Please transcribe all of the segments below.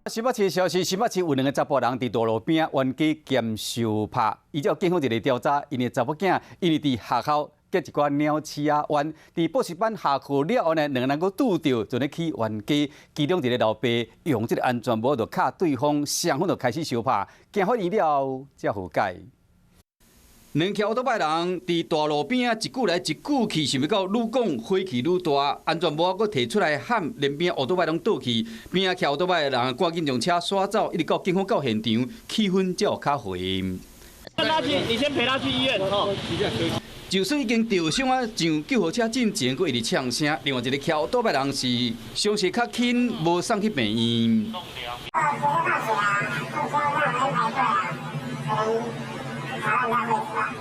新北市消息，新北市有兩个查埔人佇大路邊冤家兼相拍，依照警方一个調查，𪜶的查某囝因為佇學校結一寡鳥鼠仔冤，佇補習班下課了後呢，兩个人閣拄著，就咧起冤家，其中一个老爸用這个安全帽就敲對方，雙方就開始相拍，驚發現了後才和解。兩騎歐多擺人佇大路邊仔一句來一句去，想欲到愈講火氣愈大，安全帽閣提出來喊，連邊歐多擺攏倒去，邊仔騎歐多擺的人趕緊將車徙走，一直到警方到現場，氣氛才有較和。他去，你先陪他去醫院吼。就算已經著傷啊，上救護車進前，閣一直嗆聲。另外一个騎歐多擺人是傷勢較輕，無送去病院。啊，學校放學啊，他們學校那邊排隊啊，可能查人家位置吧。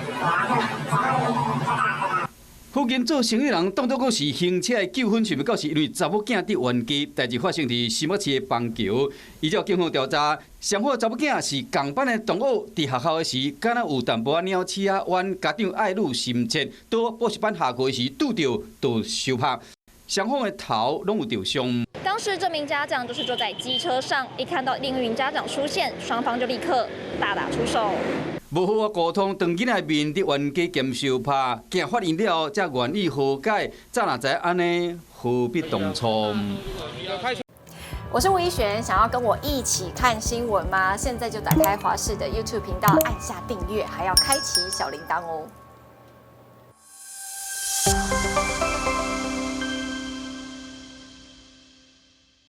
對啊，就講話就較大聲啊。附近做生意人當作講是行車的糾紛，想欲到是因為查某囝佇冤家，代誌發生佇新北市的板橋。依照警方調查，雙方查某囝是仝班的同學，佇學校的時，敢若有淡薄仔鳥鼠仔冤，家長愛女心切，到補習班下課時拄著就相拍，雙方的頭攏有著傷。當時這名家長就是坐在機車上，一看到另一名家長出現，雙方就立刻大打出手。無好好溝通，當囡仔面佇冤家兼相拍，驚發現了後才願意和解，早若知按呢，何必當初？我是吳怡璇，想要跟我一起看新聞嗎？現在就打開華視的 YouTube 頻道，按下訂閱，還要開啟小鈴鐺哦。